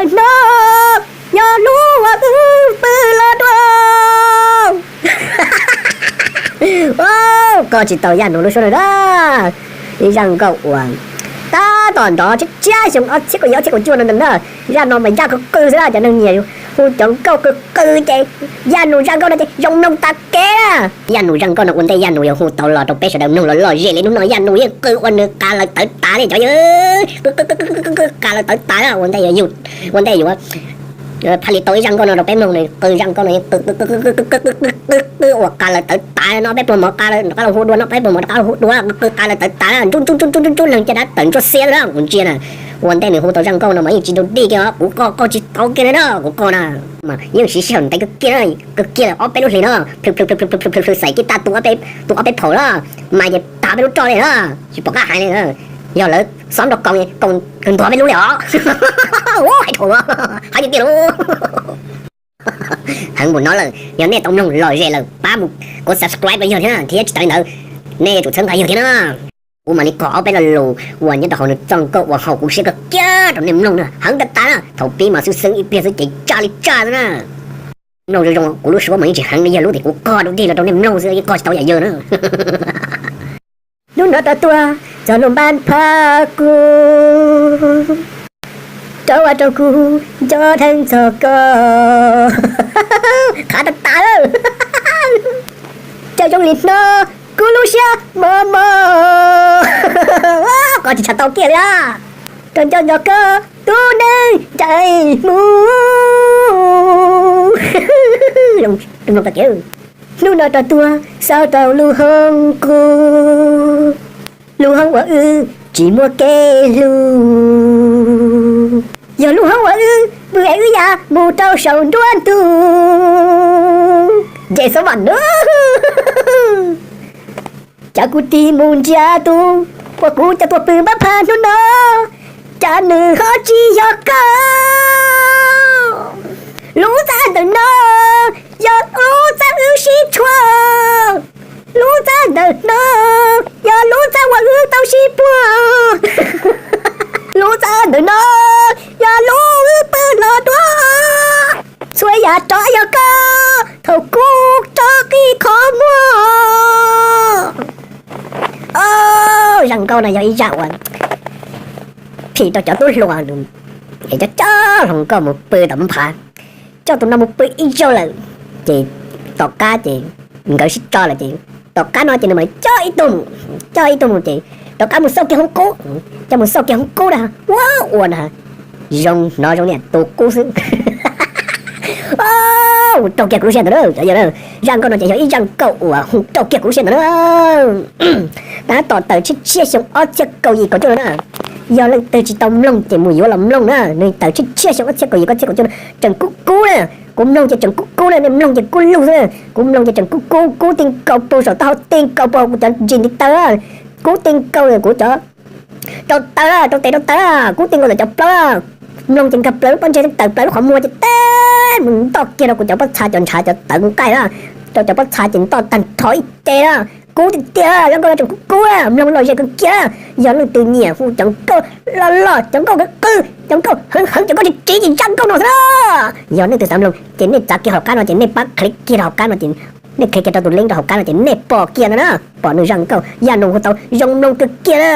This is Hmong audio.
Hnub no yog hnub uas wb pw los dua. Koj tsis tau Yaj Nus lub suab no na. Ib zaj nkauj uas tab tom nrov tshiab tshiab xyoo ob txhiab kaum yim ob txhiab kaum cuaj no ntag na. Zaj no mas zaj qw qw xwb na, cov neeg nyiam hu cov nkauj qw qw ces Yaj Nus zaj nkauj no ces zoo mloog tag kev na. Yaj Nus zaj nkauj no ua ntej Yaj Nus yuav hu tau los rau peb sawv daws mloog los lom zem li hnub no Yaj Nus yeej qw ua nws qa lawv tawv tas li cov yawg. Qw qw qw qw qw qw qa lawv tawv tas na, ua ntej yuav yug, ua ntej yuav phaj li tau ib zaj nkauj no rau peb mloog, nws qw zaj nkauj no yeej qw qw qw qw qw qw qw qw ua qa lawv tawv tas no, peb pluag mov qa lawv rov qab los hu dua no, peb pluag mov rov qab los hu dua, qw qa lawv tawv tas na, ntsub ntsub ntsub ntsub ntsub leeg caj dab tawm ntsuab xiab na, kuv ntsia na. Ua ntej nws hu tau zaj nkauj no mas yeej tsis dub dim kiag os, kuv qoj qoj tsis tau kiag na, kuv qoj na. Mas yeej siv sij hawm ntev kawg kiag, kawg kiag os, peb lub hlis no plhws plhws plhws plhws plhws xais kiag tag tu ob peb phaum na, mas ces tag peb lub roj li na, tsis pom qab hais li na. Yog lawv xob nrog koom, koom kawg ntog peb lub li os. Hais thaum hais tiag tiag lauj. Heev mus no lawm, yog nej tau mloog lom zem lawm pab mus kuv subscribe rau yawg thiab na, thiab tsis tas li ntawd nej yuav tsum txhawb nqa yawg thiab na. Kuv mam li qhov ob peb lo lus uas nyob rau hauv nws txoj nkauj uas haum kuv siab kawg kiag rau nej mloog na, heev tag tag na, thaum pib mas xwb xeeb ib pliag xwb ces tsaj li tsaj xwb na. Mloog zoo zoo, kuv lub suab mas yeej tsis heev li yawg lub tias kuv qoj dub dig los rau nej mloog xwb, yeej qoj tsis tau yam yawg na. Hnub no rov tuaj txog lub npab phaj kuv, rov ua rau kuv nco dheev txog koj. Qhav tag tas lawm. Cas zoo li no kuv lub siab mos mos. Qoj tsis tshua tau kiag li. Rau nco nco koj tus neeg ncaim mus. Hnub no rov tuaj xauj rau lub hoob qub, lub hoob uas wb tsis muaj kev hlub. Yog lub hoob uas wb pw es wb ya mus rau saum nruab ntug. Ces xav vam nug, cas kuv tig mus ntsia tus uas kuv coj tuaj pw npab phaj hnub no, cas nws ho tsis yog koj. Lub txaj ntawm no yog lub txaj wb sib tshuam. Lub txaj ntawm no yog lub txaj uas wb tau sib puag. Lub txaj ntawm no yog lub wb pw los dua. Txhua yam rov yog koj thaum kuv rov qi qhov muag. Zaj nkauj no yog ib zaj uas phim rau cov tub hluas es coj coj hluas nkauj mus pw tom npab phaj, coj tus no mus pw ib zaug lawm, ces tom qab ces nkawd sib tso lawm ces tom qab no ces nws mam coj ib tug mus, coj ib tug mus ces rov qab mus xauj kiag hoob qub, coj mus xauj kiag hoob qub na, ua ua na, zoo hnov zoo niam tus qub xwb. Hu rau kiag kuv lub siab ntawd na, zaj nkauj no ces yog ib zaj nkauj uas hu rau kiag kuv lub siab ntawd na. Tab tom tawm tshiab tshiab xyoo ob txhiab kaum yim kaum cuaj no na. Yog leej twg tsis tau mloog ces mus yuav los mloog na, nws tawm tshiab tshiab xyoo ob txhiab kaum yim kaum cuaj no, tseem kub kub na. Kuv mloog ces tseem kub kub na, nej mloog ces kub lug xwb. Kuv mloog ces tseem kub kub, kub ti nkaus puag saum taub hau, ti nkaus puag hauv kuv cov ntsis ntiv taw, kub ti nkaus kuv cov rau taw, rau tes rau taw, kub ti nkaus ntawm cov plaub. Mloog ces nkag plaws lub pob ntseg, tawm plaws lub qhov muag ces teb mus ntoj kiag rau kuv cov pob txha cov ntshav cov tawv nqaij na, rau cov pob txha ces ntoj tag nrho ib ce na. Kub tiag tiag, zaj nkauj no tseem kub kub, mloog lom zem kawg kiag. Yog leej twg nyiam hu cov nkauj loj loj, cov nkauj qw qw, cov nkauj heev heev, cov nkauj tsiv tsiv ces zaj nkauj no xwb na. Yog leej twg xav mloog ces nej txav kiag hauv qab no ces nej pab click kiag rau hauv qab no ces nej click kiag rau tus link rau hauv qab no ces nej pom kiag ntawd na, pom nws zaj nkauj Yaj Nus hu tau zoo mloog kawg kiag na.